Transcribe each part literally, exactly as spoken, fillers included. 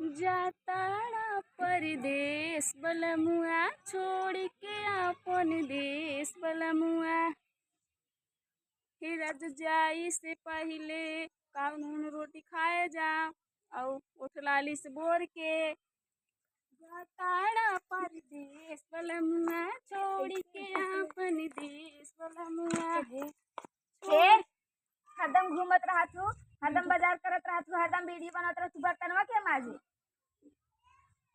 जाताड़ा परदेस बलमुआ, छोड़ के आपन देस बलमुआ। हे राजा जाई से पहिले का नून रोटी खाए जा, अउ ओठ लाली से बोर के। जाताड़ा परदेस बलमुआ, छोड़ के आपन देस बलमुआ। ए, हरदम घूमत रहत हूँ, हरदम बाजार करत रहत हूँ, हरदम वीडियो बनत रहत हूँ, बर्तनवा के माजी?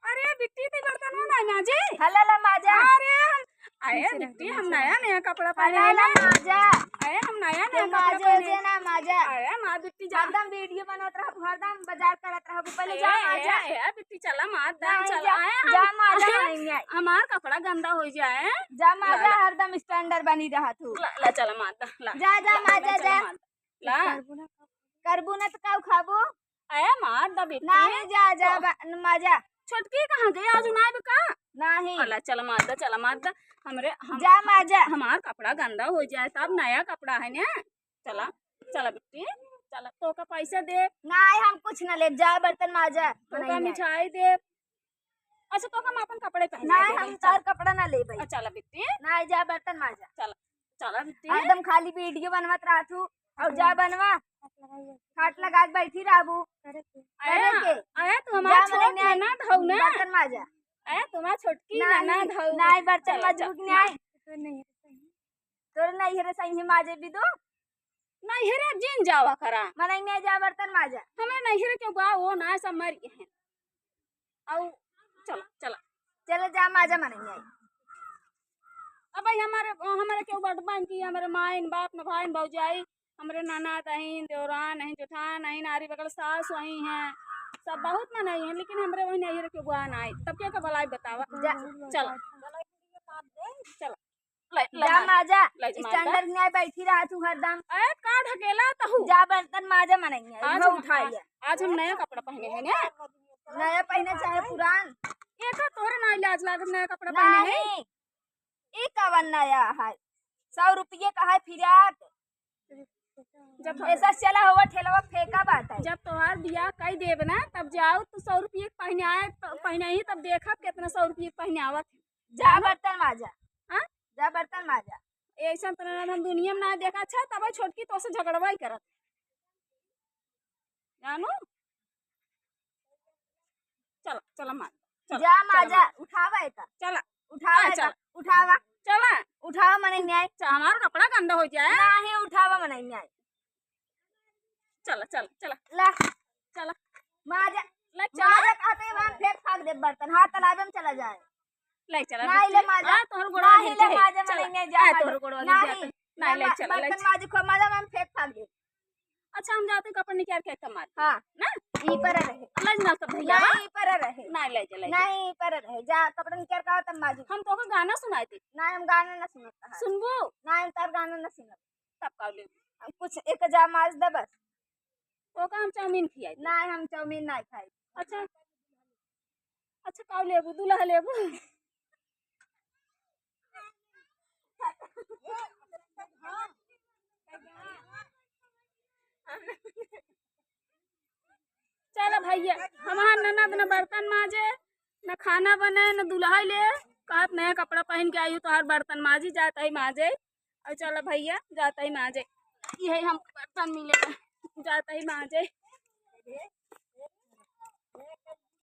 अरे बिट्टी, ते बर्तनवा ना माजी? हला ला माजा। अरे हम, अरे बिट्टी, हम नया नया कपड़ा पहने हैं ना। माजा। अरे हम नया नया कपड़ा पहने हैं ना माजा। अरे माँ बिट्टी जा। हरदम वीडियो बनत रहब, हरदम बाजार करत रहब, पहले जा माजा। ए, ए, बिट्टी चला मार दा, नहीं चला। जा, आए हम, जा माजा, आए, नहीं आई। हमार कपड़ा गंदा हो जाए। जा माजा, ला, ला। हरदम स्टैंडर्ड बनी रहत हूँ। ला, ला, चला मार दा, ला। जा, जा ला, माजा, ला, चला जा। मार दा, ला। करबू ना तो का खाबू? ए, मार दा बिट्टी। नहीं, जा, जा, तो बा-, माजा। छोटकी कहाँ गई? आज उनाई बा का? नहीं। अला, चला मार दा, चला मार दा। हमरे, हम, जा माजा। हमार कपड़ा गंदा हो जाए, तब नया कपड़ा है ना। चला, चला बिट्टी, चला। तोका पैसा दे। नहीं, हम कुछ ना लेब, जा बर्तन माजा। तोका मिठाई दे। अच्छा, तोका हम अपन कपड़े पहना दे। नहीं, हम तोर कपड़ा ना लेबै। अच्छा, चला बिट्टी। नहीं, जा बर्तन माजा। चला, चला बिट्टी। हरदम खाली वीडियो बनवत रहत हूँ, अउर जा बनवा। खाट लगा के बैठी रहबू। करे के। आया, करे के। आया, तू हमार जा छोट मने ननद हऊ ना। बर्तन माजा। आया, तू हमार छोटकी नहीं, ननद हऊ। नहीं, बर्तन चला, माजू चला। नहीं। तोर नैहरे सही है माजे बिदु। नैहरे जिन जावा करा। मनई नहीं जा बर्तन माजा। हमें नैहरे के बा, वो ना सब मर गए हैं। अउ चला, चला। चला जा माजा मनई नहीं। अब भाई हमारे, हमारे केहू बटबन की हमारे माइन, बाप न, भाइन, भौजाई, हमरे ननद अहिन, देवरान अहिन, जेठान अहिन, आरी बगल सास अही हैं, सब बहुत मनई हैं, लेकिन हमरे वही नैहरे के बुआ ना आई, तब क्या का भलाई बतावा? जा। चला, चला, ले, ले जा जा, माजा, ले जा माजा। स्टैंडर्ड में बैठी रहा तू हरदम। ए, का ढकेला तहू? जा बर्तन माजा मनई है, आज इहो हम, उठा आज, लिया। आज हम नया कपड़ा पहने हैं ना? नया पहने चाहे पुरान। ये तो तोहरे ना लाज लागत नया कपड़ा पहने हैं? नहीं, ई कवन नया है? सौ रुपये का है फिराक। जब ऐसा चला हुआ ठेलवा फेंका बाटे। जब तोहार बियाह कई देब ना, तब जाओ तू सौ रुपये के पहने आए, प-, पहने ही तब देखब कितना सौ रुपये के पहने आवत है। जा बर्तन माजा। हाँ? जा बर्तन माजा। ऐसा तो ना हम दुनिया में ना देखा। अच्छा, तब छोटकी तो से झगड़वा ही करत। जानो? चला, चला मार। चला, जा चला माजा, मार। उठावा एका। चला। उठावा आ, एका, चला। उठावा। चला। उठावा मने न्याय। चा-, हमारा कपड़ा गंदा हो जाए। नाही, उठावा मने न्याय। चला, चला, चला। ला। चला। माजा। ले, चला। माजा कहते ही वहाँ फेंक फाक दे बर्तन। हाँ, तालाबे में चला जाए। ले, चला, नाही, बिट्टी। ले माजा। आ, तोहर गोड़वा नाही, गिर ले जाए। माजा, चला। मने न्याय जा आ, माजा। तोहर गोड़वा गिर नाही, जाए। नाही, ले, चला, ले, बर्तन चला। माजी खो माजा, हम फेंक फाक दे। अच्छा, हम जाते कपड़ा निकाल के तब मार। हाँ। ना? ई पर रहे। ले जा ना तब भैया, नहीं, हाँ? ई पर रहे। नहीं, ले जा, ले जा। नहीं, ई पर रहे। जा, कपड़ा निकाल के आओ, तब माजी। हम तोका गाना सुनाई दी। नहीं, हम गाना ना सुनत है। सुनबू? नहीं, हम तार गाना ना सुनब। तब का लेबू? हम कुछ एक जा माज दे बस। तोका हम चाउमीन खियाई दी। नहीं, हम चाउमीन नहीं खाई। अच्छा। अच्छा, का लेबू? दूल्हा लेबू? चला भैया, हमार ननद न बर्तन माजे, न खाना बने, न दुल्हा ले, कहत नया कपड़ा पहन के आई हूँ, तोहार बर्तन माजी, जात ही माजे। अउर चला भैया, जात ही माजे, यही हम बर्तन मिले, जात ही माजे।